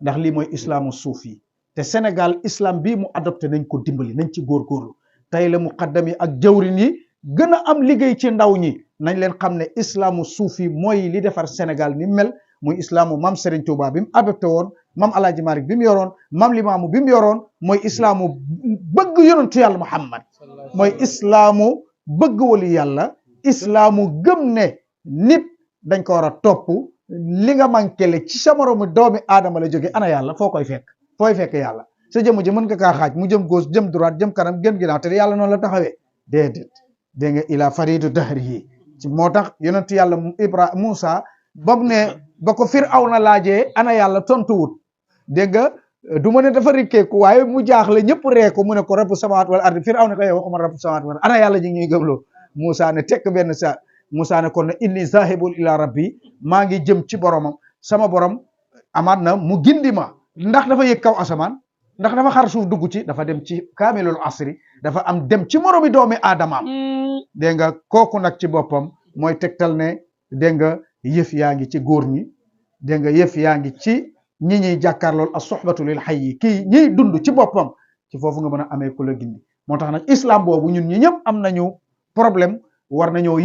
ndax lii mooy islaamu suufi te Sénégal islam bii mu adopté nañ ko dimbali nañ ci góorgóorlu tey la muqaddam yi ak jawrin yi gën a am liggéey ci ndaw ñi nañ leen xam ne islaamu suufi mooy li defar Sénégal ni mel muy islaamu mam Serigne Touba bi mu adopté woon mam Alaaji Malik bi mu yoroon mam Limaamu bi mu yoroon mooy islaamu bëgg yonentu yàlla Muhammad mooy islaamu bëgg wali yàlla islaamu gëm ne nit dañ ko war a topp li nga manqué ci sa moromu doomi aadama la jóge ana yàlla foo koy fekk fooy fekk yàlla sa jëmm ji mën nga kaa xaaj mu jëm gauche jëm droite jëm kanam gën ginnaaw te yàlla noonu la taxawee déedéet dégg nga ila faridu dahrihi ci moo tax yonent yàlla Ibrahima Moussa bam ne ba ko Firawna laajee ana yàlla tontuwut dégg nga du ma ne dafa rikkeeku waaye mu jaaxle ñëpp ree ko mu ne ko rabbu samawaat wal ardi Firawna ko yow waxuma rabbu samawaat wal ana yàlla ji ñuy gëmloo Moussa ne tekk benn sa Moussa ne kon ne inni zahibul ila rabbi maa ngi jëm ci boromam sama borom amaat na mu gindi ma ndax dafa yëg kaw asamaan ndax dafa xar suuf dugg ci dafa dem ci kaamilul asri dafa am dem ci moromi doomi aadamaam dégg nga kooku nag ci boppam mooy tegtal ne dégg nga yëf yaa ngi ci góor ñi dégg nga yëf yaa ngi ci ñi ñuy jàkkaarlool as soxbatu lil hayyi kii ñiy dund ci boppam ci foofu nga mën a amee ku la gindi moo tax nag islam boobu ñun ñi ñëpp am nañu problème war nañoo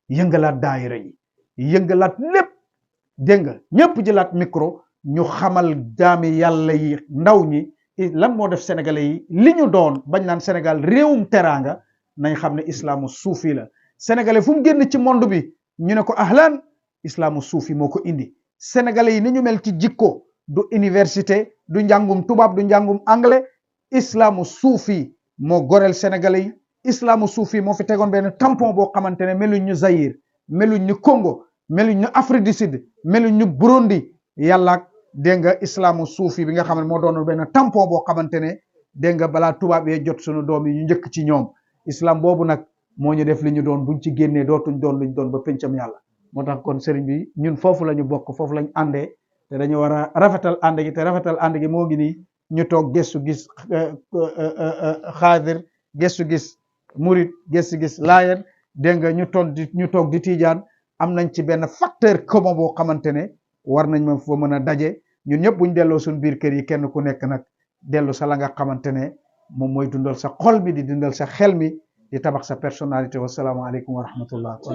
yëngalaat daayira yi yëngalaat lépp dégg nga ñëpp jëlaat micro ñu xamal jaami yàlla yi ndaw ñi lan moo def sénégalais yi li ñu doon bañ naan Sénégal réewum teraanga nañ xam ne islaamu suufi la sénégalais fu mu génn ci monde bi ñu ne ko ahlan islaamu suufi moo ko indi sénégalais yi ni ñu mel ci jikko du université du njàngum tubaab du njàngum anglais islaamu suufi moo goreel sénégalais yi islaamu suufi moo fi tegoon benn tampon boo xamante ne meluñ ñu Zaïre meluñ ñu Congo meluñ ñu Afrique du Sud meluñ ñu Burundi yàlla dégg nga islaamu suufi bi nga xam ne moo doon benn tampon boo xamante ne dégg nga balaa tubaab yee jot sunu doom yi ñu njëkk ci ñoom islam boobu nag moo ñu def li ñu doon buñ ci génnee dootuñ doon luñ doon ba pencam yàlla moo tax kon sëriñ bi ñun foofu la ñu bokk foofu lañ àndee te dañu war a rafetal ànd gi te rafetal ànd gi moo ngi nii ñu toog gëstu gis xaadir gëstu gis murit gëstu gis laayeen dégg nga ñu toog di tiijaan am nañ ci benn facteur commun boo xamante ne war nañ ma fa mën a daje ñun ñëpp buñ delloo suñ biir kër yi kenn ku nekk nag dellu sa la nga xamante ne moom mooy dundal sa xol mi di dundal sa xel mi di tabax sa personnalité wasalaamaaleykum wa rahmatullah kon